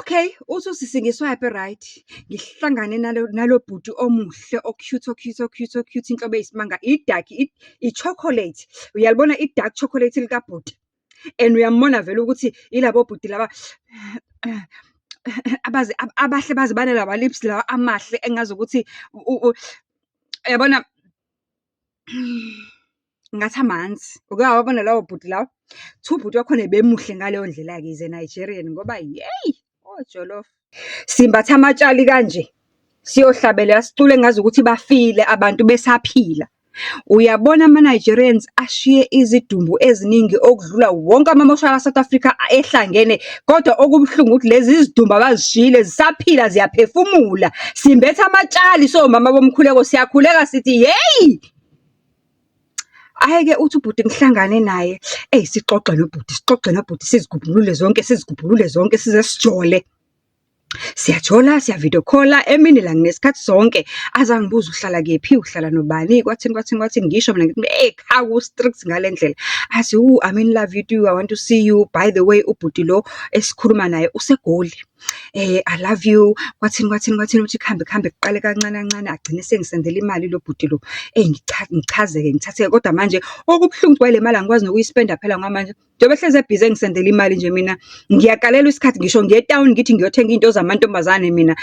Okay, uthi usisi ngi-swipe right, ngihlangane nalo nalo bhuti omuhle, o-cute, o-cute, o-cute, o-cute, inhlobo eyisimanga, i-dark, i-chocolate. Uyalibona i-dark chocolate likabhuti? And uyambona vele ukuthi yilabo bhuti laba abaze abahle baze banalawa lips lawa amahle engazukuthi uyabona, ngathi amanzi. Uke wawabona lawo bhuti lawo? Kuthiwa ubhuti wakhona ebemuhle ngaleyo ndlela-ke, is a Nigerian ngoba yeyi, ojolof. Simbatha amatshali kanje, siyohlabela sicule engazukuthi bafile abantu besaphila. Uyabona ama-Nigerians ashiye izidumbu eziningi okudlula wonke amamoshari ase-South Africa ehlangene. Kodwa okubuhlungu ukuthi lezi zidumbu abazishiyile zisaphila ziyaphefumula. Simbethe amatshali somama bomkhuleko siyakhuleka sithi yeyi. Hhayi-ke uthi ubhuti ngihlangane naye, eyi sixoxe nobhuti, sixoxe nobhuti, sizigubhulule zonke, sizigubhulule zonke size sijole. Siyajola, siya-video call-a, emini la nginesikhathi sonke. Aze angibuze uhlala kephi, uhlala nobani, kwathini, kwathini, kwathini. Ngisho mina ngithi ekhaya ku-strict ngale ndlela. Athi, wu I'm in love with you, I want to see you. By the way, ubhuti lo esikhuluma naye useGoli. I love you, kwathini, kwathini, kwathini, uthi kuhambe kuhambe kuqale kancane kancane agcine esengisendela imali lo bhuti lo. Eyi ngichazeke, ngithatheke, kodwa manje okubuhlungu kwale mali angikwazi nokuyispenda phela ngoba manje njengoba ehlezi ebhizi engisendela imali nje mina, ngiyakalelwa isikhathi ngisho ngiye etawuni ngithi ngiyothenga iy'nto zamantombazane mina,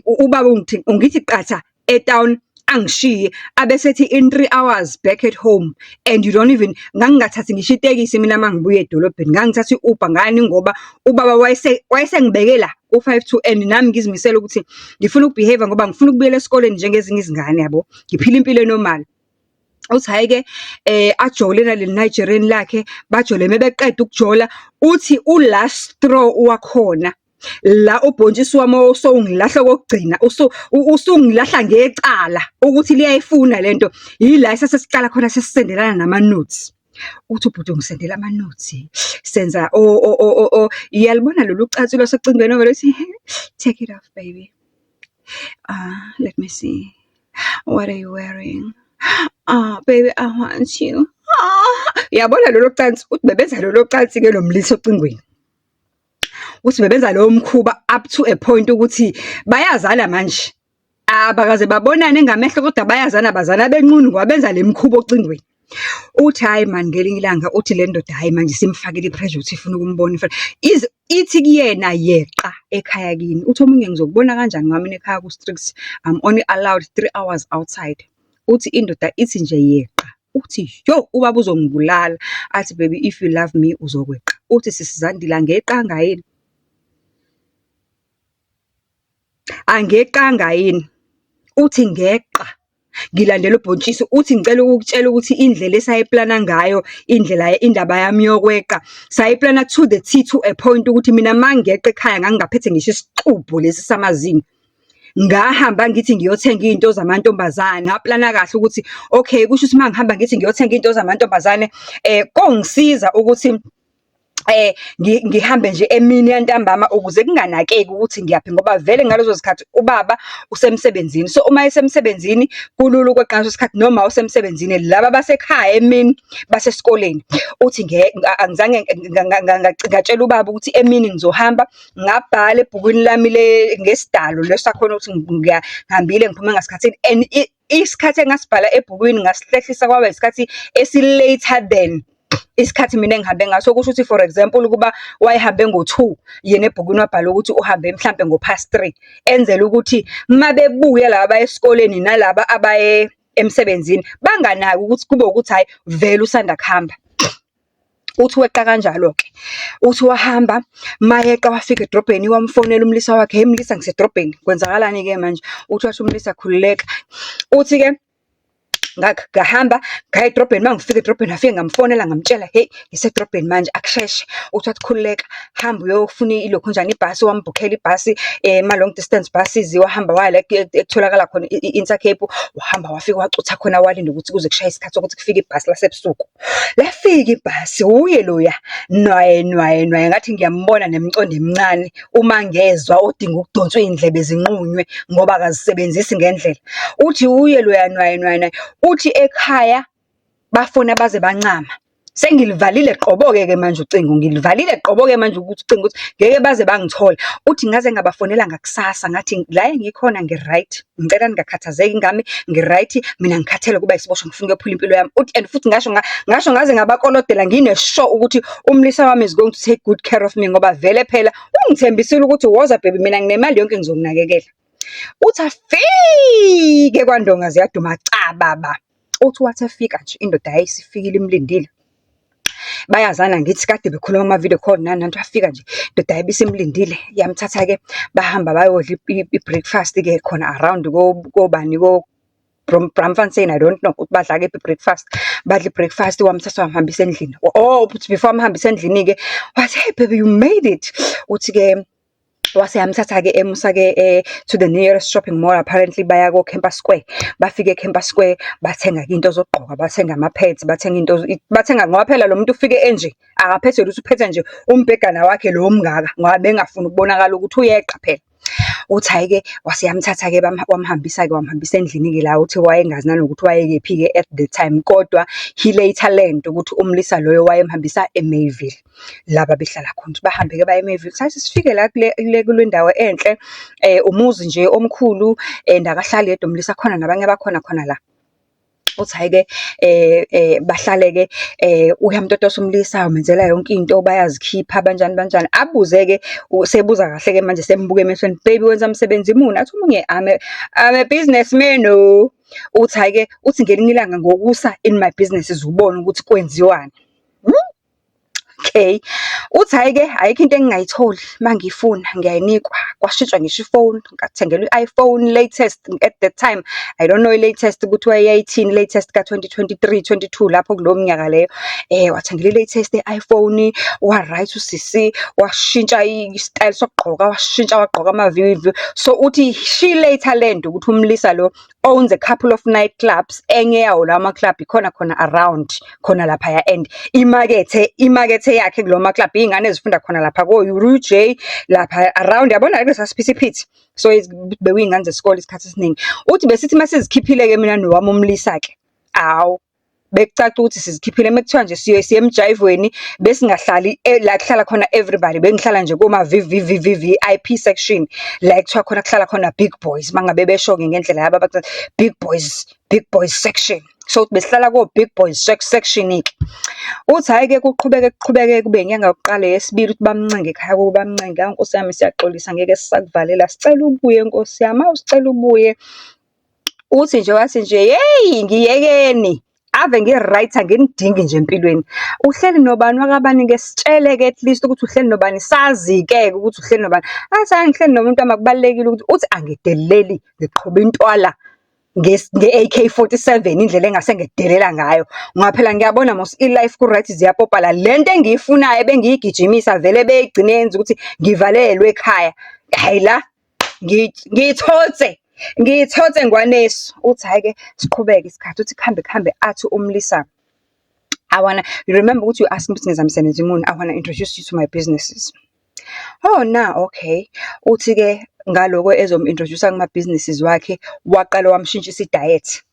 ubaba ungithi qatha etawuni angishiye, abesethi in 3 hours back at home and you don't even, ngangingathathi ngisho itekisi mina uma ngibuya edolobheni, ngangithatha i-Uber. Ngani? Ngoba ubaba wayesengibeke la ku-5 two and nami ngizimisele ukuthi ngifuna uku-behave ngoba ngifuna ukubuyela esikoleni njengezinye izingane yabo, ngiphile impilo e-normal. Uthi hhayi-ke ajole naleli Nigerian lakhe, bajole mebeqeda ukujola, uthi u-last straw wakhona, la ubhontshisi wami osowungilahla okokugcina, usungilahla ngecala ukuthi liyayifuna lento, yila esase siqala khona sesisendelana nama-nudes. Uthi ubhuti ungisendela ama-nudes, senza iyalibona lolu cansi lwasocingweni ovele uthi, "Take it off, baby. Let me see. What are you wearing? Ah, baby, I want you." Ah, uyabona lolo cansi, uthi bebenza lolo cansi-ke nomlisa ocingweni. Uthi bebenza lowo mkhuba up to a point ukuthi bayazana manje. Abakaze babonane ngamehlo kodwa bayazana, bazana benqunu ngoba benza le mikhuba ocingweni. Uthi hhayi mani, ngelinye ilanga uthi le ndoda hhayi manje isimfakile i-pressure ukuthi ifuna ukumbona ize ithi kuyena yeqa ekhaya kini. Uthi omunye ngizokubona kanjani ngoba mina ekhaya ku-strict, I'm only allowed 3 hours outside. Uthi indoda ithi nje yeqa, uthi yo, ubaba uzongibulala. Athi, "Baby, if you love me uzokweqa." Uthi sisi Zandile, angeqanga yini? Angeqanga yini? Uthi ngeqa ngilandela ubhontshisi. Uthi ngicela ukukutshela ukuthi indlela esayiplana ngayo indlela indaba yami yokweqa, sayiplana to the T to a point ukuthi mina mangeqa ekhaya ngangingaphethe ngisho isixubho lesi samazinyo. Ngahamba ngithi ngiyothenga iy'nto zamantombazane, ngaplana kahle ukuthi okay, kusho ukuthi uma ngihamba ngithi ngiyothenga iy'nto zamantombazane, kongisiza ukuthi ngihambe nje emini yantambama ukuze kunganakeki ukuthi ngiyaphi ngoba vele ngalezo zikhathi ubaba usemsebenzini. So, uma esemsebenzini kulula ukweqa ngaleso sikhathi noma usemsebenzini, laba abasekhaya emini basesikoleni. Uthi angizange ngatshela ubaba ukuthi emini ngizohamba, ngabhala ebhukwini lami ngesidalo leso sakhona ukuthi ngihambile ngiphume ngasikhathini and isikhathi engasibhala ebhukwini ngasihlehlisa kwaba isikhathi esi-later than isikhathi mina engihambe ngaso. Kusho ukuthi, for example, ukuba wayehambe ngo-2, yena ebhukwini wabhala ukuthi uhambe mhlampe ngo-past 3, enzela ukuthi uma bebuya laba abaya esikoleni nalaba abaye emsebenzini banganaki ukuthi kube ukuthi hhayi vele usanda kuhamba. Uthi weqa kanjalo-ke. Uthi wahamba, mayeqa wafika edrobheni wamfonela umlisa wakhe, "Hey mlisa, ngisedrobheni, kwenzakalani-ke manje?" Uthi wathi umlisa, "Khululeka." Uthi-ke ngahamba ngaya edrobheni, uma ngifika edrobheni ngafike ngamfonela ngamtshela, "Hey, ngisedrobheni manje, akusheshe." Uthi wathi, "Khululeka, hamba uyofuna ilokhunjana ibhasi." Wambhukhela ibhasi, ama-long distance buses, wahamba waya la ekutholakala khona i-Intercape, wahamba wafika wacutha khona walinda ukuthi kuze kushaye isikhathi sokuthi kufike ibhasi lasebusuku. Lafika ibhasi, uye loya, nwaye nwaye nwaye, ngathi ngiyambona nemicondo emincane, uma ngezwa odinga ukudonswa iy'ndlebe zinqunywe ngoba akazisebenzisi ngendlela. Uthi uye loya nwaye nwaye nwaye, uthi ekhaya bafona baze bancama. Sengilivalile qobo-ke ke manje ucingo, ngilivalile qobo-ke manje ukuthi ucingo ukuthi ngeke baze bangithole. Uthi ngaze ngabafonela ngakusasa ngathi, la engikhona ngi-right, ngicela ningakhathazeki ngami, ngi-right, mina ngikhathele ukuba isiboshwa ngifuna ukuyophila impilo yami. Uthi and futhi ngasho ngasho ngaze ngabakolodela ngine-sure ukuthi umlisa wami is going to take good care of me, ngoba vele phela ungithembisile ukuthi, "Woza baby, mina nginemali yonke, ngizokunakekela." Uthi afike kwandonga ziyaduma cababa. Uthi wathi efika nje, indoda yayisifikile imlindile. Bayazana ngithi kade bekhuluma ama-video call nani nani. Wafika nje, indoda yabe isimlindile, yamthatha-ke, bahamba bayodla i-breakfast-ke khona around kobani, ko-Braamfontein, I don't know ukuthi badla kephi i-breakfast. Badla i-breakfast, wamthatha wamhambisa endlini. Oh, uthi before amhambise endlini-ke, wathi, "Hey baby, you made it." Uthi-ke wase yamthatha-ke emusa-ke to the nearest shopping mall, apparently baya ko-Campus Square. Bafike e-Campus Square, bathenga-ke iy'nto zokugqoka, bathenga ama-pads, bathenga iy'nto, bathenga ngoba phela lo muntu ufike enje, akaphethe lutho, uphethe nje umbhegana wakhe lo omngaka, ngoba bengafuni ukubonakala ukuthi uyeqa phela. Uthi hhayi-ke, wase yamthatha-ke wamhambisa-ke, wamhambisa endlini-ke la uthi wayengazi nanokuthi wayekephi-ke at the time, kodwa he later learned ukuthi umlisa loyo wayemhambisa e-Mayville, la babehlala khona. Bahambe-ke baye e-Mayville, sathi sifike la kule ndawo enhle, umuzi nje omkhulu and akahlali yedwa umlisa, khona nabanye abakhona khona la. Uthi hhayi-ke bahlale-ke, uyamtotosa umlisa, umenzela yonke into, bayazikhipha banjani banjani. Abuze-ke, usebuza kahle-ke manje sembuka emehlweni, "Baby, wenza msebenzi muni?" Athi omunye, I'm a businessman oh." Uthi hhayi-ke, uthi ngelinye ilanga ngokusa in my businesses ubone ukuthi kwenziwani. Okay. Uthi hhayi-ke, ayikho into engingayitholi uma ngiyifuna ngiyayinikwa. Kwashintshwa ngisho ifoni, ngathengelwa i-iPhone latest at that time. I don't know i-latest ukuthi yayithini i-latest ka-2023, 22 lapho kulowo minyaka leyo. Wathengelwa i-latest ye-iPhone, wa-right usisi, washintsha isitayela sokugqoka, washintsha wagqoka amavivi. So uthi she later learned ukuthi umlisa lo owns a couple of night clubs. Enye yawo lawo ma-club ikhona khona around khona laphaya and imakethe yakhe kulowo ma-club iy'ngane ezifunda khona lapha ko-UJ lapha around, yabona kulesa siphithiphithi. So bekuyiy'ngane zesikole isikhathi esiningi. Uthi besithi uma sizikhiphile-ke mina nowami umlisa-ke, awu bekucaca ukuthi sizikhiphile. Uma kuthiwa nje siye emjayivweni, besingahlali la kuhlala khona everybody, bengihlala nje koma-VVVVVIP section, la ekuthiwa khona kuhlala khona big boys, uma ngabe besho-ke ngendlela yabo abathi big boys, big boys section. So besihlala ko-big boys section-ke. Uthi hhayi-ke kuqhubeke kuqhubeke kube inyanga yokuqala, eyesibili, ukuthi bamncenge ekhaya kubo, bamncenge, "Hawu Nkosi yami, siyaxolisa, ngeke sisakuvalela, sicela ubuye Nkosi yami, awu sicela ubuye." Uthi nje wathi nje, "Yeyi ngiyekeni, ave ngi-right, anginidingi nje empilweni. Uhleli nobani wakabani-ke, sitshele-ke at least ukuthi uhleli nobani, sazi-ke ukuthi uhleli nobani." Athi, "Hhayi, ngihleli nomuntu wami, akubalulekile ukuthi." Uthi, "Angideleli, ngiqhuba intwala nge-AK 47, indlela engase ngidelela ngayo. Ngoba phela ngiyabona mos i-life ku-right ziyapopa la. Le nto engiyifunayo ebengiyigijimisa vele beyigcine yenza ukuthi ngivalelwe ekhaya. Hhayi la ngiyithotse, ngiyithotse ngwanesu." Uthi hhayi-ke siqhubeke isikhathi, uthi kuhambe kuhambe athi umlisa, "I wanna, you remember ukuthi you asked me ukuthi ngenza msebenzi muni, I wanna introduce you to my businesses." Oh na, okay. Uthi-ke ngaloko ezomu-introduce-a kuma-businesses wakhe, waqala wamshintshisa i-diet.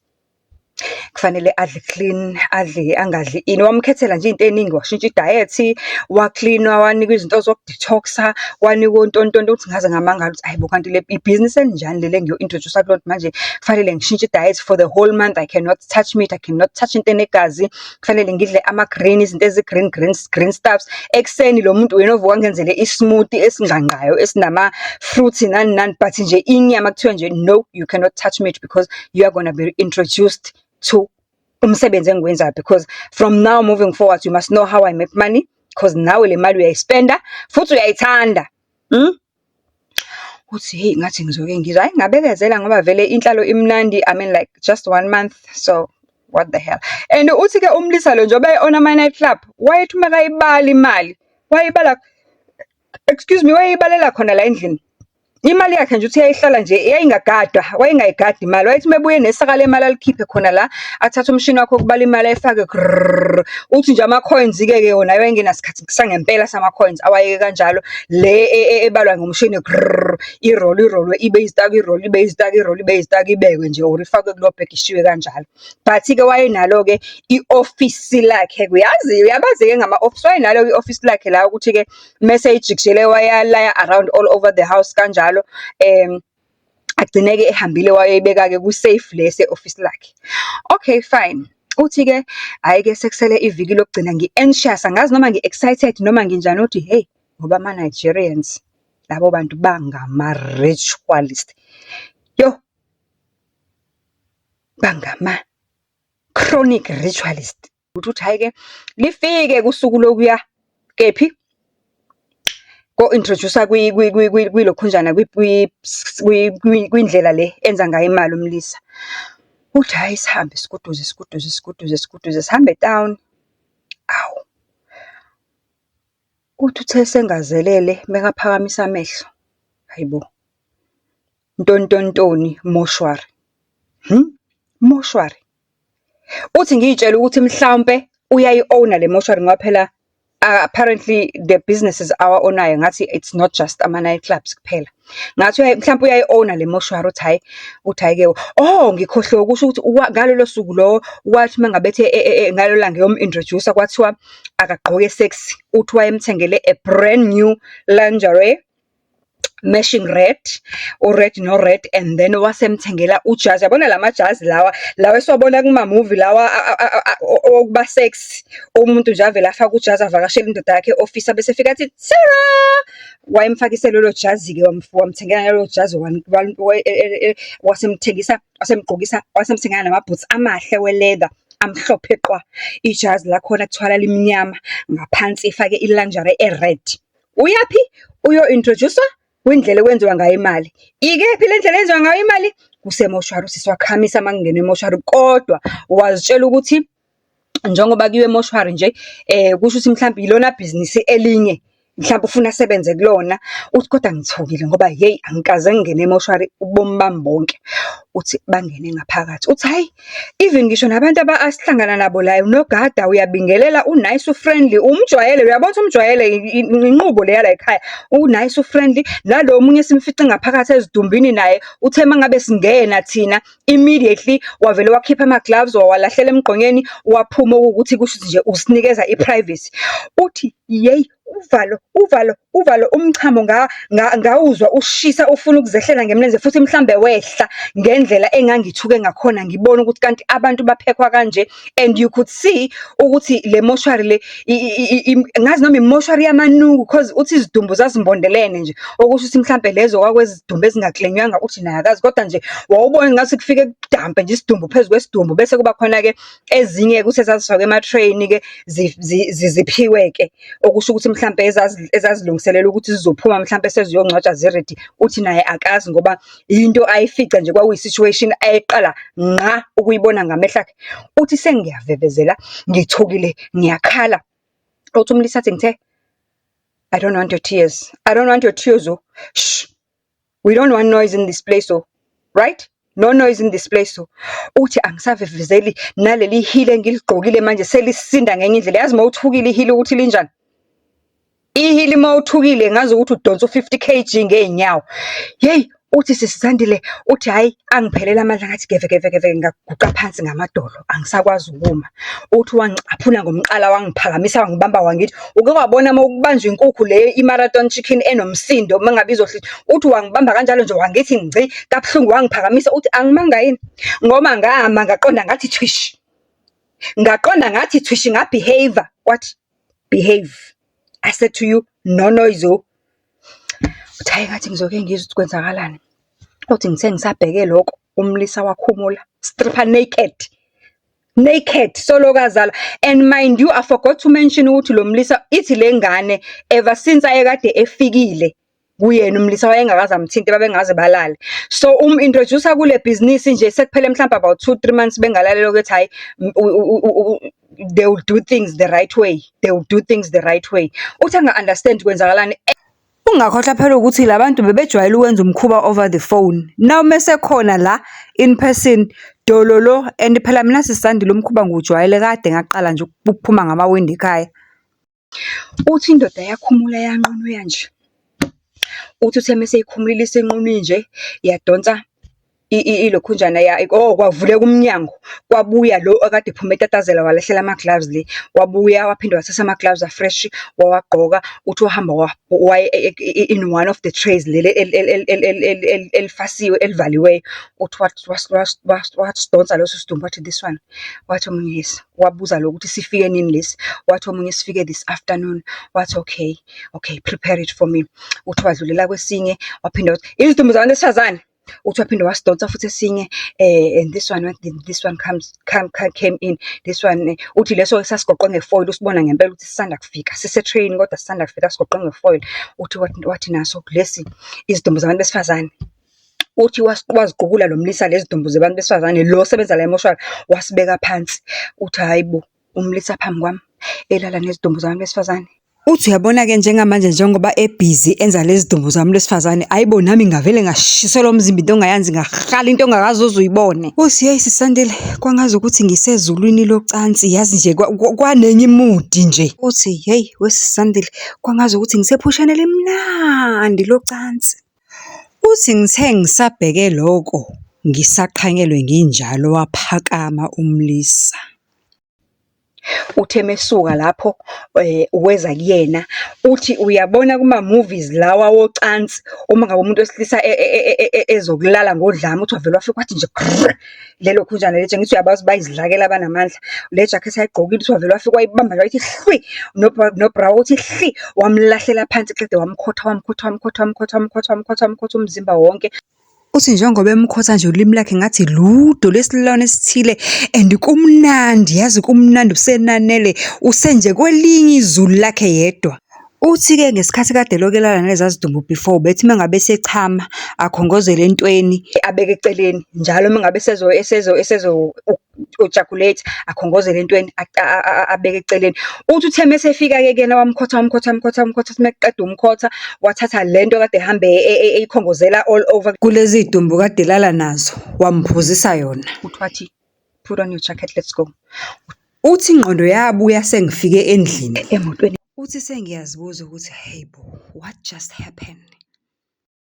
Kufanele adle clean, adle angadli ini. Wamkhethela nje iy'nto ey'ningi, washintsha i-diet, waklinwa, wanikwa izinto zoku-detox-a, wanikwa ontontonto. Uthi ngaze ngamangala ukuthi, hhayi bo, kanti le ibhizinisi elinjani leli engiyo-introduce-a kulona manje kufanele ngishintshe i-diet for the whole month. I cannot touch meat, I cannot touch into enegazi. Kufanele ngidle ama-green, izinto ezi-green, green, green stuffs. Ekuseni lo muntu uyena ovuka angenzele i-smoothie esingqangqayo esinama-fruits nani nani, but nje inyama kuthiwa nje, "No, you cannot touch meat because you are gonna be introduced to umsebenzi engiwenzayo, because from now moving forward you must know how I make money, because nawe le mali uyayispenda futhi uyayithanda." Uthi hey, ngathi ngizoke ngizwe, hhayi ngabekezela ngoba vele inhlalo imnandi. I mean, like, just one month, so what the hell. And uthi-ke umlisa lo njengoba e-own ama-night club, wayethi uma kayibala imali, wayibala, excuse me, wayeyibalela khona la endlini. Imali yakhe nje uthi yayihlala nje, yayingagadwa, wayengayigadi imali. Wayethi uma ebuye nesaka lemali alikhiphe khona la, athathe umshini wakhe wokubala imali ayifake grrrr. Uthi nje ama-coins-ke ke wona wayengenasikhathi sangempela sama-coins, awayeke kanjalo. Le ebalwa ngomshini grrrr, i-roll-we, i-roll-we ibe izitaki, i-roll-we ibe izitaki, i-roll-we ibe izitaki, ibekwe nje or ifakwe kuleyo bag ishiywe kanjalo. But-ke wayenalo-ke i-ofisi lakhe, uyazi, uyabazi-ke ngama-ofisi. Wayenalo-ke i-ofisi lakhe la ukuthi-ke mese eyijikijele wayalaya around all over the house kanjalo. Agcine-ke ehambile wayoyibeka-ke kwi-safe le ese-ofisi lakhe. Okay, fine. Uthi-ke, hhayi-ke sekusele iviki lokugcina ngi-anxious, angazi noma ngi-excited noma nginjani, uthi hheyi, ngoba ama-Nigerians, labo bantu bangama-ritualist. Yoh! Bangama-chronic ritualist. Uthi hhayi-ke, lifike usuku lokuya kephi? Ko-introduce-a kwilokhunjana kwindlela le enza ngayo imali umlisa. Uthi hhayi sihambe siguduze, siguduze, siguduze, siguduze, sihambe etawuni. Awu, uthi uthe esengazelele mekaphakamisa amehlo, hhayi bo, ntontontoni moshwari. Moshwari. Uthi ngiy'tshele ukuthi mhlawumpe uyayi-own-a le moshwari ngoba phela apparently the businesses awa-own-ayo ngathi it's not just ama-night clubs kuphela. Ngathi mhlampe uyayi-own-a le moshwari, uthi hhayi, uthi hhayi-ke, oh ngikhohliwe ukusho ukuthi ngalolo suku lo wathi uma ngabe ethi ngalelo langa eyomu-introduce-a kwathiwa akagqoke sexy. Uthi wayemthengele a brand new lingerie, matching red, u-red no-red, and then wasemthengela ujazi. Uyabona la majazi lawa, lawa esiwabona kuma-movie lawa okuba sexy. Umuntu nje avele afake ujazi avakashele indoda yakhe e-ofisi abese efika athi, thara! Wayemfakise lelo jazi-ke, wamthengela nalelo jazi, wasemthengisa, wasemgqokisa, wasemthengela nama-boots amahle we-leather, amhlophe qwa. Ijazi lakhona kuthiwa lalimnyama, ngaphansi efake i-lingerie e-red. Uyaphi? Uyo-introduce-wa kwindlela ekwenziwa ngayo imali. Ikephi le ndlela eyenziwa ngayo imali? Kusemoshwari. Usisi wakhamisa uma kungenwa emoshwari, kodwa wazitshela ukuthi njengoba kuyiwa emoshwari nje, kusho ukuthi mhlampe ilona bhizinisi elinye, mhlampe ufuna asebenze kulona. Uthi kodwa ngithukile ngoba hheyi, angikaze ngingene emoshwari ubomi bami bonke. Uthi bangene ngaphakathi, uthi hhayi, even ngisho nabantu asihlangana nabo la, unogada uyabingelela, u-nice, u-friendly, umjwayele, uyabona ukuthi umjwayele inqubo le yala ekhaya. U-nice, u-friendly, nalo omunye esimfice ngaphakathi ezidumbini naye, uthe uma ngabe singena thina, immediately wavele wakhipha ama-gloves wawalahlela emgqonyeni, waphuma okuwukuthi kusho ukuthi nje usinikeza i-privacy. Uthi yeyi, uvalo, uvalo, uvalo, umchamo ngawuzwa ushisa ufuna ukuzehlela ngemilenze futhi mhlambe wehla ngendlela engangithuke ngakhona ngibona ukuthi kanti abantu baphekhwa kanje. And you could see ukuthi le moshwari le, angazi noma imoshwari yamanuku cause uthi izidumbu zazimbondelene nje. Okusho ukuthi mhlampe lezo kwakwezidumbu ezingaklenywanga, uthi naye akazi, kodwa nje wawubona ngathi kufike kudampe nje isidumbu phezu kwesidumbu, bese kuba khona-ke ezinye ukuthi ezazifakwe ema-tray-ini-ke ziphiwe-ke. Okusho ukuthi mhlampe ezazilungiselelwe ukuthi zizophuma mhlampe seziyongcwatshwa zi-ready. Uthi naye akazi ngoba into ayifica nje kwakuyi-situation ayeqala ngqa ukuyibona ngamehlo akhe. Uthi sengiyavevezela, ngithukile, ngiyakhala. Uthi umlisa athi ngithe, "I don't want your tears. I don't want your tears, oh. Shh. We don't want noise in this place, oh. Right? No noise in this place, oh." Uthi angisavevezeli, naleli heel engiligqokile manje selisinda ngenye indlela. Yazi uma uthukile i-heel ukuthi linjani? I-heel uma uthukile ngazi ukuthi udonsa u-50 kg ngey'nyawo. Yeyi, uthi sisi Zandile, uthi hhayi, angiphelele amandla, ngathi geve geve geve, ngaguqa phansi ngamadolo, angisakwazi ukuma. Uthi wangicaphuna ngomqala, wangiphakamisa, wangibamba, wangithi, uke wabona uma kubanjwa inkukhu le i-marathon chicken enomsindo uma ngabe izohlisa. Uthi wangibamba kanjalo nje, wangithi ngci kabuhlungu, wangiphakamisa. Uthi angimanga yini? Ngoba ngama ngaqonda ngathi thwishi. Ngaqonda ngathi thwishi, nga-behave-a. Wathi, "Behave. I said to you, no noise, oh." Uthi hhayi, ngathi ngizoke ngizwe ukuthi kwenzakalani. Uthi ngithe ngisabheke lokho, umlisa wakhumula, stripper naked. Naked, solokazala. And mind you, I forgot to mention ukuthi lo mlisa, ithi le ngane, ever since ayekade efikile kuyena umlisa wayengakaze amthinte, babengaze balale. So um-introduce-a kule bhizinisi nje sekuphele mhlampe about 2, 3 months bengalaleli, ukuthi hhayi, they will do things the right way. They will do things the right way. Uthi anga-understand kwenzakalani. Ungakhohlwa phela ukuthi la bantu bebejwayele ukwenza umkhuba over the phone. Now mesekhona la in person, dololo and phela mina sisi Zandile umkhuba ngiwujwayele kade ngaqala nje ukuphuma ngamawindi ekhaya. Uthi indoda yakhumula yanqunu nje. Uthi uthe uma eseyikhumulile isenqunu nje, yadonsa ilokhunjana oh, kwavuleka umnyango, kwabuya lo okade ephuma etatazela walahlela ama-gloves le. Wabuya waphinde wathatha ama-gloves a-fresh wawagqoka. Uthi wahamba waya in one of the trays leli elifasiwe, elivaliweyo. Uthi wasidonsa leso sidumbu wathi, this one. Wathi omunye, yes. Wabuza lo ukuthi sifike nini lesi? Wathi omunye sifike this afternoon. Wathi, okay, okay, prepare it for me. Uthi wadlulela kwesinye, waphinde wathi, izidumbu zabantu besifazane. Uthi waphinde wasidonsa futhi esinye, and this one, this one comes, come, came in, this one, uthi leso sasigoqwe nge-foil, usibona ngempela ukuthi sisanda kufika, sise-tray-ini kodwa sisanda kufika sigoqwe nge-foil. Uthi wathi naso lesi izidumbu zabantu besifazane. Uthi waziqukula lo mlisa lezi dumbu zabantu besifazane, lo osebenza la emoshwari, wasibeka phansi. Uthi hhayi bo, umlisa phambi kwami, elala nezidumbu zabantu besifazane. Uthi uyabona-ke njengamanje njengoba ebhizi enza lezi dumbu zabantu besifazane, hhayi bo nami ngavele ngashiselwa umzimba into ongayazi, ngahala into ongakaze uze uyibone. Uthi yeyi sisi Zandile, kwangazi ukuthi ngisezulwini locansi, yazi nje kwanenye i-mood nje. Uthi hheyi we sisi Zandile, kwangazi ukuthi ngisephusheni elimnandi locansi. Uthi ngithe ngisabheke lokho, ngisaqhanyelwe nginjalo waphakama umlisa. Uthe mesuka lapho weza kuyena, uthi uyabona kuma-movies lawa wocansi, uma ngabe umuntu wesilisa ezokulala ngodlame, uthi wavele wafika wathi nje grrr, lelo khunjana leli ngithi uyabazi bayizidlakela abanamandla. Le jacket ayigqokile uthi wavele wafika wayibamba nje wayithi hlwi, no-bra uthi hli, wamlahlela phansi qede wamkhotha, wamkhotha, wamkhotha, wamkhotha, wamkhotha, wamkhotha, wamkhotha umzimba wonke. Uthi njengoba emkhotha nje ulimi lakhe ngathi ludo lwesilwane esithile and kumnandi, yazi kumnandi usenanele, usenje kwelinye izulu lakhe yedwa. Uthi-ke ngesikhathi kade elokhu elala naleza zidumbu before, bethi uma ngabe esechama akhongozele entweni abeke eceleni. Njalo uma ngabe esezo-ejaculate akhongozele entweni abeke eceleni. Uthi uthe uma esefika-ke kuyena wamkhotha, wamkhotha, wamkhotha, wamkhotha, uthi meqeda umkhotha, wathatha lento kade ehambe eyikhongozela all over. Kulezi dumbu kade elala nazo, wamphuzisa yona. Uthi wathi, put on your jacket, let's go. Uthi ingqondo yabuya sengifike endlini emotweni. Uthi sengiyazibuza ukuthi, hey bo, what just happened?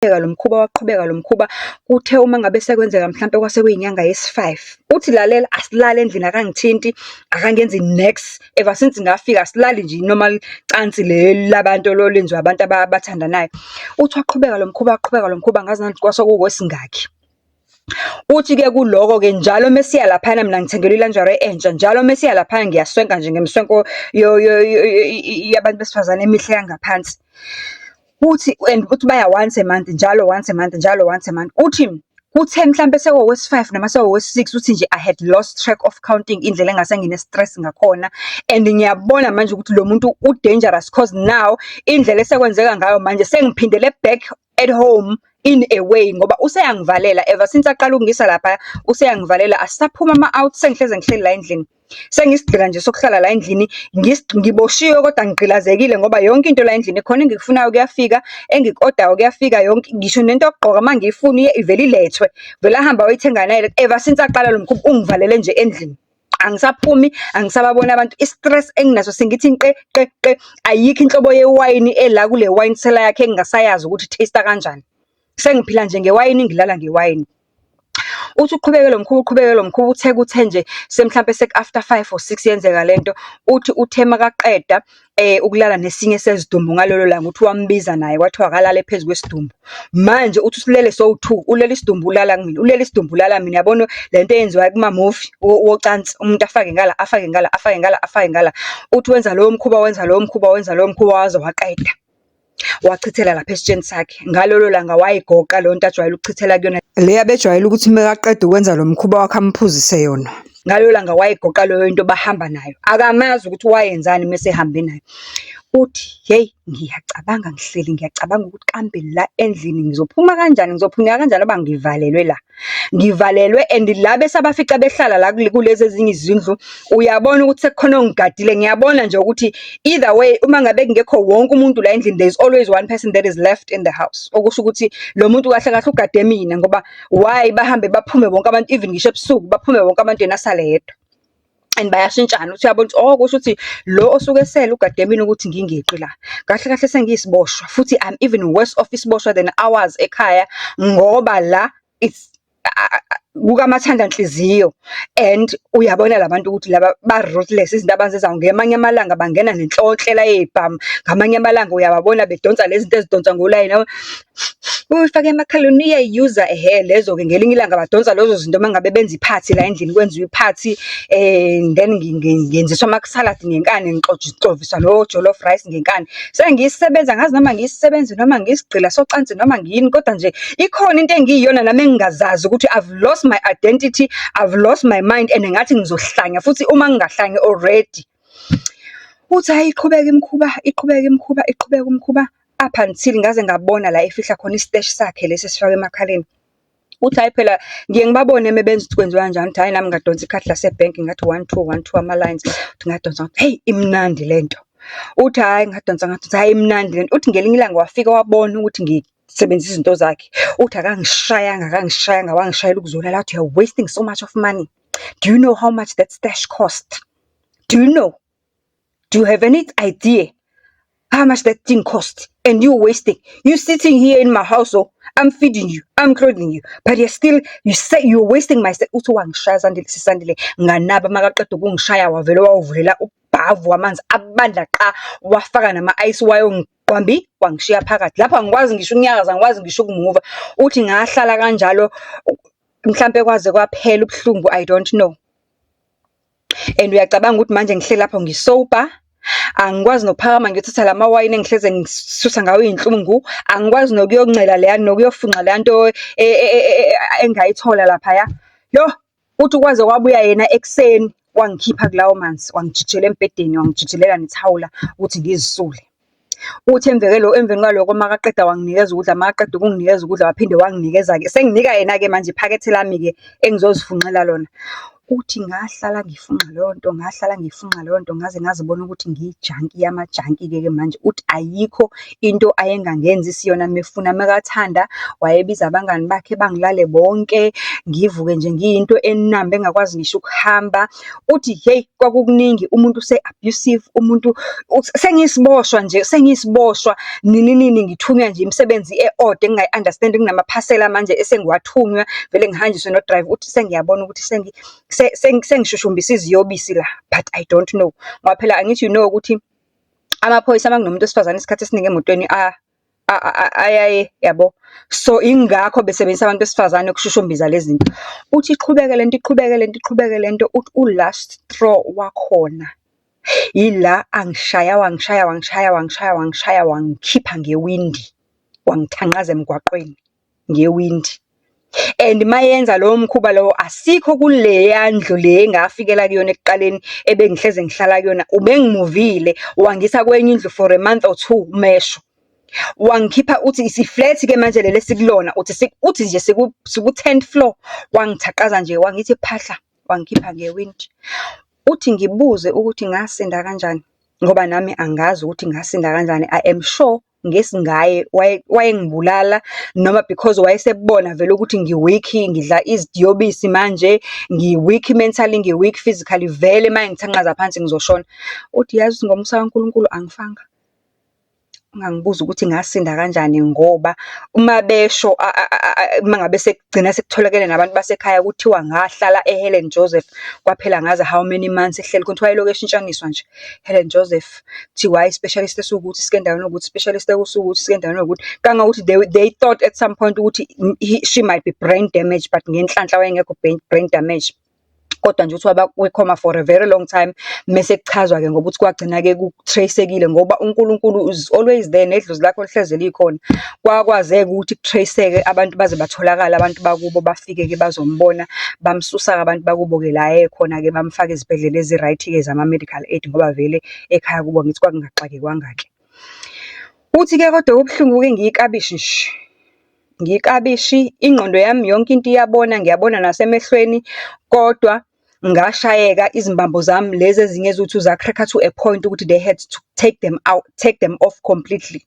Lo mkhuba waqhubeka lo mkhuba, kuthe uma ngabe sekwenzeka mhlampe kwase kuyinyanga yesi-five. Uthi lalela, asilali endlini akangithinti, akangenzi nex. Ever since ngafika asilali nje i-normal cansi leli labantu olwenziwa abantu abathandanayo. Uthi waqhubeka lo mkhuba, waqhubeka lo mkhuba, angazi nanokuthi kwase kuwukwesingakhi. Uthi-ke kuloko-ke njalo mesiya laphayana mina ngithengelwe i-lingerie entsha, njalo mesiya laphaya ngiyaswenka nje ngemiswenko yabantu besifazane emihle yangaphansi. Uthi and uthi baya once a month, njalo once a month, njalo once a month. Uthi kuthe mhlampe sekuwowesi-five noma sekuwowesi-six, uthi nje I had lost track of counting indlela engase ngine-stress ngakhona. And ngiyabona manje ukuthi lo muntu u-dangerous cause now indlela esekwenzeka ngayo manje sengiphindele back at home in a way ngoba useyangivalela ever since aqala ukungisa lapha useyangivalela asisaphuma ama-out sengihleze ngihleli la endlini. Sengisigqila nje sokuhlala la endlini ngiboshiwe kodwa ngigqilazekile ngoba yonke into la endlini khona engikufunayo kuyafika, engiku-odayo kuyafika yonke ngisho nento yokugqoka uma ngiyifuna iye ivele ilethwe. Vele ahambe ayoyithenga naye ever since aqala lo mkhuba ungivalele nje endlini. Angisaphumi, angisababoni abantu. I-stress enginaso singithi nqe qe qe. Ayikho inhlobo yewayini ela kule wine cellar yakhe engingasayazi ukuthi i-taste-a kanjani. Sengiphila nje ngewayini, ngilala ngewayini. Uthi uqhubeke lo mkhuba, uqhubeke lo mkhuba, uthe kuthe nje semhlampe seku-after 5 or 6 yenzeka lento. Uthi uthe makaqeda ukulala nesinye sezidumbu ngalelo langa, uthi wambiza naye kwathiwa akalale phezu kwesidumbu. Manje uthi usilele sowu-two, ulele isidumbu ulala kumina, ulele isidumbu ulala mina. Yabona lento eyenziwayo kuma-movie wocansi, umuntu afake ngala, afake ngala, afake ngala, afake ngala. Uthi wenza lowo mkhuba, wenza lowo mkhuba, wenza lowo mkhuba waze waqeda. Wachithela lapha esitsheni sakhe. Ngalolo langa wayigoqa leyo nto ajwayele ukuchithela kuyona. Le abejwayele ukuthi mekaqeda ukwenza lo mkhuba wakhe amphuzise yona. Ngalelo langa wayigoqa leyo nto bahamba nayo. Akamazi ukuthi wayenzani mese ehambe nayo. Uthi, hheyi, ngiyacabanga ngihleli ngiyacabanga ukuthi kambe la endlini ngizophuma kanjani, ngizophunyuka kanjani ngoba ngivalelwe la. Ngivalelwe and la esabafica behlala la kulezi ezinye izindlu, uyabona ukuthi sekukhona ongigadile. Ngiyabona nje ukuthi either way, uma ngabe kungekho wonke umuntu la endlini, there is always one person that is left in the house. Okusho ukuthi lo muntu kahle kahle ugade mina ngoba why bahambe baphume bonke abantu, even ngisho ebusuku baphume bonke abantu yena asale yedwa. And bayashintshana, uthi uyabona ukuthi oh, kusho ukuthi lo osuke esele ugade mina ukuthi ngingeqi la. Kahle kahle sengiyisiboshwa, futhi I'm even worse off isiboshwa than ours ekhaya, ngoba la it's kukamathandanhliziyo and uyabona la bantu ukuthi laba ba-ruthless, izinto abazenzayo. Ngamanye amalanga bangena nenhlonhlela yey'bhamu, ngamanye amalanga uyababona bedonsa lezi zinto ezidonswa ngolayini, uyifake emakhaleni uyayi-use-a, ehhe lezo-ke. Ngelinye ilanga badonsa lezo zinto uma ngabe benza iphathi la endlini, kwenziwa iphathi, then ngenziswa ama-salad ngenkani, ngixoviswa no-jollof rice ngenkani. Sengiyisebenza, angazi noma ngiyisisebenzi noma ngiyisigqila socansi noma ngiyini, kodwa nje ikhona into engiyiyona nami engingazazi ukuthi I've lost my identity, I've lost my mind and ngathi ngizohlanya futhi uma ngingahlanyi already. Uthi hhayi, iqhubeka imikhuba, iqhubeka imikhuba, iqhubeka umkhuba up until ngaze ngabona la efihla khona i-stash sakhe lesi esifakwa emakhaleni. Uthi hhayi phela ngiye ngibabone uma benza ukuthi kwenziwa kanjani, uthi hhayi nami ngadonsa ikhadi lasebhenki ngathi one two, one two ama-lines. Uthi ngadonsa ngathi, hheyi, imnandi lento. Uthi hhayi ngadonsa ngadonsa, hhayi imnandi lento. Uthi ngelinye ilanga wafika wabona ukuthi ngisebenzisa izinto zakhe. Uthi akangishayanga, akangishayanga, wangishayela ukuzolala, wathi, "You are wasting so much of money. Do you know how much that stash cost? Do you know? Do you have any idea how much that thing cost? And you wasting. You sitting here in my house, oh, I'm feeding you, I'm clothing you, but you're still, you say you're wasting my." Uthi wangishaya Sandile, sisandile, nganaba makaqeda ukungishaya wavele wawuvulela ubhavu wamanzi abanda qa, wafaka nama-ice wayongiqwambi, wangishiya phakathi. Lapho angikwazi ngisho ukunyakaza, angikwazi ngisho ukumuva. Uthi ngahlala kanjalo, mhlampe kwaze kwaphela ubuhlungu, I don't know. And uyacabanga ukuthi manje ngihleli lapho ngi-sober, angikwazi nokuphakama ngiyothatha la mawayini engihleze ngisusa ngawo iy'nhlungu, angikwazi nokuyoncela leya, nokuyofunxa leya nto engayithola laphaya. Yoh, uthi kwaze kwabuya yena ekuseni, wangikhipha kulawo manzi, wangijijela embhedeni, wangijijelela nethawula ukuthi ngizisule. Uthi emveni kwaloko makaqeda wanginikeza ukudla, makaqeda ukunginikeza ukudla waphinde wanginikeza-ke, senginika yena-ke manje iphakethe lami-ke engizozifunxela lona. Uthi ngahlala ngifunxa leyo nto, ngahlala ngifunxa leyo nto ngaze ngazibona ukuthi ngiyi-junkie yama-junkie-ke manje. Uthi ayikho into ayengangenzisi yona mefuna, mekathanda wayebiza abangani bakhe bangilale bonke, ngivuke nje ngiyinto enambi engakwazi ngisho ukuhamba. Uthi hheyi, kwakukuningi, umuntu use-abusive, umuntu sengiyisiboshwa nje, sengiyisiboshwa nini nini ngithunywa nje imisebenzi e-odd engingayi-understand-i, kunamaphasela manje esengiwathunywa, vele ngihanjiswe no-driver. Uthi sengiyabona ukuthi sengishushumbisa iziyobisi la, but I don't know. Ngoba phela angithi you know ukuthi amaphoyisa uma kunomuntu wesifazane isikhathi esiningi emotweni ayaye yabo. So ingakho besebenzisa abantu besifazane ukushushumbisa lezi zinto. Uthi iqhubeke lento, iqhubeke lento, iqhubeke lento, uthi u-last straw wakhona ila angishaya, wangishaya, wangishaya, wangishaya, wangishaya, wangikhipha ngewindi, wangithanqaza emgwaqweni ngewindi. And mayenza lowo mkhuba lowo, asikho kuleya ndlu le engafikela kuyona ekuqaleni ebengihleze ngihlala kuyona, ubengimuvile wangisa kwenye indlu for a month or two mesho. Wangikhipha, uthi isi-flat-ke manje leli esikulona, uthi uthi nje siku-tenth floor, wangithaqaza nje wangithi phahla, wangikhipha ngewindi. Uthi ngibuze ukuthi ngasinda kanjani, ngoba nami angazi ukuthi ngasinda kanjani. I am sure ngesingaye wayengibulala noma because wayesebona vele ukuthi ngi-weak, ngidla iziyobisi manje, ngi-weak mentally, ngi-weak physically, vele uma engithanqaza phansi ngizoshona. Uthi yazi ngomusa kaNkulunkulu angifanga. Ungangibuzi ukuthi ngasinda kanjani ngoba uma besho, uma ngabe sekugcina sekutholakele nabantu basekhaya kuthiwa ngahlala e-Helen Joseph, kwaphela angazi how many months ehleli khona, kuthiwa wayelokhu eshintshaniswa nje. Helen Joseph, kuthiwa hhayi i-specialist esiwukuthi sike endaweni ewukuthi, specialist esiwukuthi sike endaweni ewukuthi. Kangangokuthi they thought at some point ukuthi she might be brain damaged, but ngenhlanhla wayengekho brain damage. Kodwa nje uthi waba kwi-coma for a very long time, mese kuchazwa-ke ngoba uthi kwagcina-ke ku-trace-ekile ngoba uNkulunkulu is always there, nedlozi lakho lihleze likhona. Kwakwazeka ukuthi ku-trace-eke abantu baze batholakale abantu bakubo, bafike-ke bazombona. Bamsusa-ke abantu bakubo-ke la ayekhona-ke, bamfaka ezibhedlela ezi-right-ke zama-medical aid, ngoba vele ekhaya kubo angithi kwakungaxakekwana-ke. Uthi-ke kodwa okubuhlungu-ke ngiyiklabishi nje, ngiyiklabishi, ingqondo yami yonke into iyabona, ngiyabona nasemehlweni, kodwa ngashayeka izimbambo zami lezi ezinye eziwu-two za-crack-a to a point ukuthi they had to take them out, take them off completely.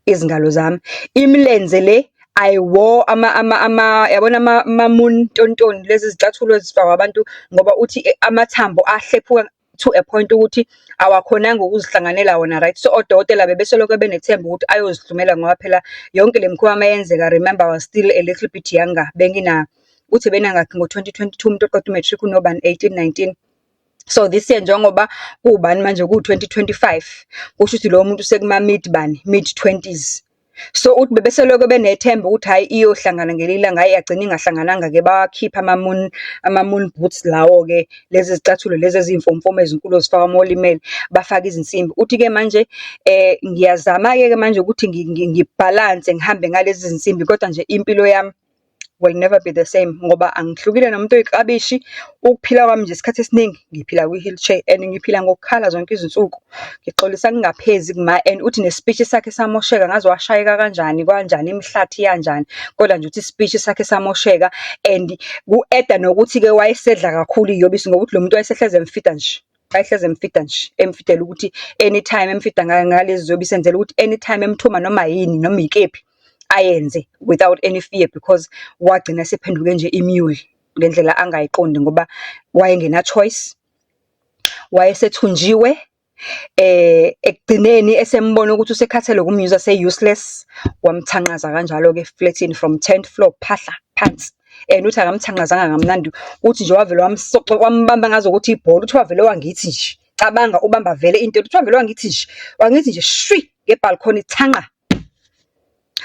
Izingalo zami. Imilenze le, I wore yabona ama-moon ntontoni, lezi zicathulo ezifakwa abantu ngoba uthi amathambo ahlephuka to a point ukuthi awakhonanga ukuzihlanganela wona right. So, odokotela bebesoloko benethemba ukuthi ayozihlumela ngoba phela yonke le mikhuba mayenzeka, remember I was still a little bit younger. Bengina, uthi benangakhi ngo-2022 umuntu oqeda u-matric unobani, 18, 19. So this year njengoba kuwubani manje ku-2025, kusho ukuthi lowo muntu usekuma-mid bani, mid-twenties. So, uthi bebesoloko benethemba ukuthi hhayi iyohlangana ngelinye ilanga, hhayi yagcina ingahlangananga-ke bawakhipha ama-moon boots lawo-ke, lezi zicathulo lezi eziyimfomfomu ezinkulu ozifaka uma ulimele, bafake izinsimbi. Uthi-ke manje ngiyazama-ke manje ukuthi ngibhalanse ngihambe ngalezi zinsimbi, kodwa nje impilo yami will never be the same, ngoba angihlukile nomuntu oyiklabishi. Ukuphila kwami nje isikhathi esiningi ngiphila kwi-wheelchair and ngiphila ngokukhala zonke izinsuku. Ngixolisa ngingaphezi kuma and uthi ne-speech sakhe samosheka, ngaze washayeka kanjani, kanjani, imihlathi yanjani, kodwa nje uthi i-speech sakhe samosheka and ku-add-a nokuthi-ke wayesedla kakhulu iy'yobisi ngoba uthi lo muntu wayesehlezi emfida nje. Wayehlezi emfida nje, emfidela ukuthi anytime emfida ngalezi ziyobisi enzela ukuthi anytime emthuma noma yini, noma ikephi, ayenze without any fear because wagcina esephenduke nje i-mule ngendlela angayiqondi ngoba wayengena choice. Wayesethunjiwe, ekugcineni esembona ukuthi usekhathele ukum-use-a use-useless, wamthanqaza kanjalo-ke eflethini from 10th floor, phahla phansi. And uthi akamthanqazanga kamnandi, uthi nje wavele wamsoca, wambamba ngazukuthi ibhola, uthi wavele wangithi nje, cabanga ubamba vele into, uthi wavele wangithi nje, wangithi nje shwi nge-balcony thanqa.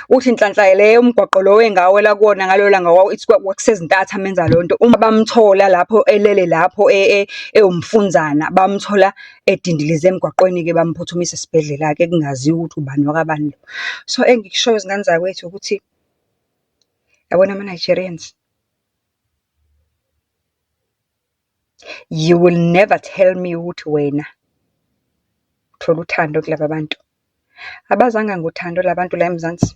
Uthi nhlanhla leyo umgwaqo lo engawela kuwona ngalelo langa ithi kwakusezintatha amenza leyo nto. Uma bamthola lapho elele lapho ewumfunzana, bamthola edindilize emgwaqweni-ke bamphuthumisa esibhedlela-ke kungaziwa ukuthi ubani wakabani lo. So, engikushoyo zingane zakwethu ukuthi, yabona ama-Nigerians, you will never tell me ukuthi wena uthola uthando kulaba bantu. Abazanga ngothando la bantu la eMzansi,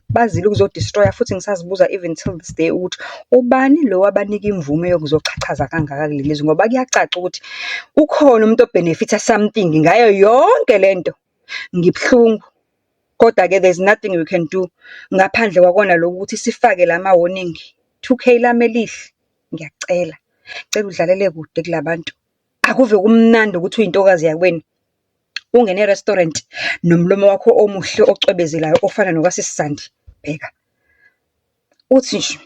bazile ukuzo-destroy-a futhi ngisazibuza even till this day ukuthi ubani lo wabanika imvume yokuzochachaza kangaka kuleli lizwe, ngoba kuyacaca ukuthi ukhona umuntu o-benefit-a something ngayo yonke lento. Ngibuhlungu, kodwa-ke there's nothing we can do ngaphandle kwakona lokhu ukuthi sifake lama-warning. 2K lami elihle, ngiyakucela, ngicela udlalele kude kula bantu. Akuve kumnandi ukuthi uyintokazi yakwenu. Ungene e-restaurant nomlomo wakho omuhle ocwebezelayo ofana nokasisi Sandi, bheka. Uthi nje,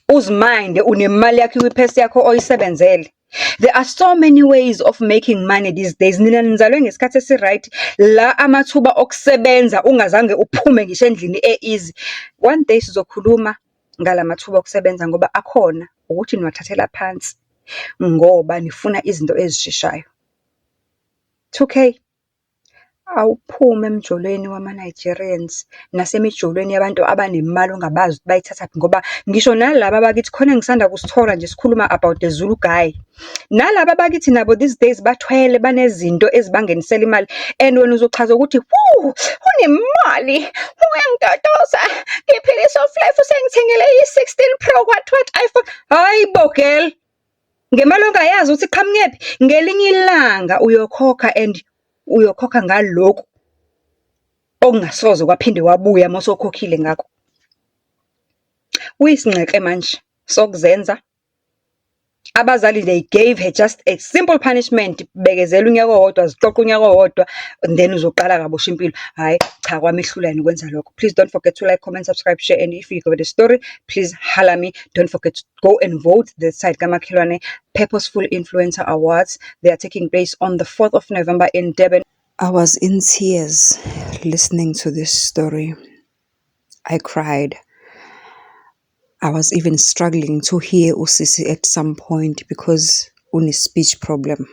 uzi-mind-e unemali yakho ikwiphesi yakho oyisebenzele. There are so many ways of making money these days. Nina nizalwe ngesikhathi esi-right, la amathuba okusebenza ungazange uphume ngisho endlini e-easy. One day sizokhuluma ngala mathuba okusebenza ngoba akhona, ukuthi niwathathela phansi ngoba nifuna izinto ezisheshayo. 2K, awuphume emjolweni wama-Nigerians nasemijolweni yabantu abanemali ongabazi ukuthi bayithathaphi ngoba ngisho nalaba bakithi khona engisanda kusithola nje sikhuluma about the Zulu guy. Nalaba bakithi nabo these days bathwele banezinto ezibangenisela imali and wena uzochaza ukuthi, wu, unemali, uyangitotosa, ngiphila i-soft life usengithengele i-16 Pro what what iPhone. Hayi bo girl, ngemali ongayazi ukuthi iqhamukephi. Ngelinye ilanga uyokhokha and uyokhokha ngalokhu okungasoze kwaphinde wabuya uma usukhokhile ngakho. Uyisinxexe manje sokuzenza. Abazali they gave her just a simple punishment, bekezela unyaka owodwa, ziqoqe unyaka owodwa, then uzoqala kabusha impilo. Hhayi, cha kwamehlula yena ukwenza lokho. Please don't forget to like, comment, subscribe, share, and if you got a story, please holla me. Don't forget to go and vote the side kamakhelwane Purposeful Influencer Awards. They are taking place on the 4th of November in Durban. I was in tears listening to this story. I cried. I was even struggling to hear usisi at some point because une-speech problem.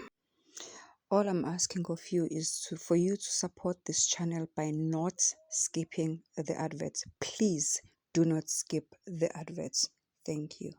All I'm asking of you is for you to support this channel by not skipping the adverts. Please do not skip the adverts. Thank you.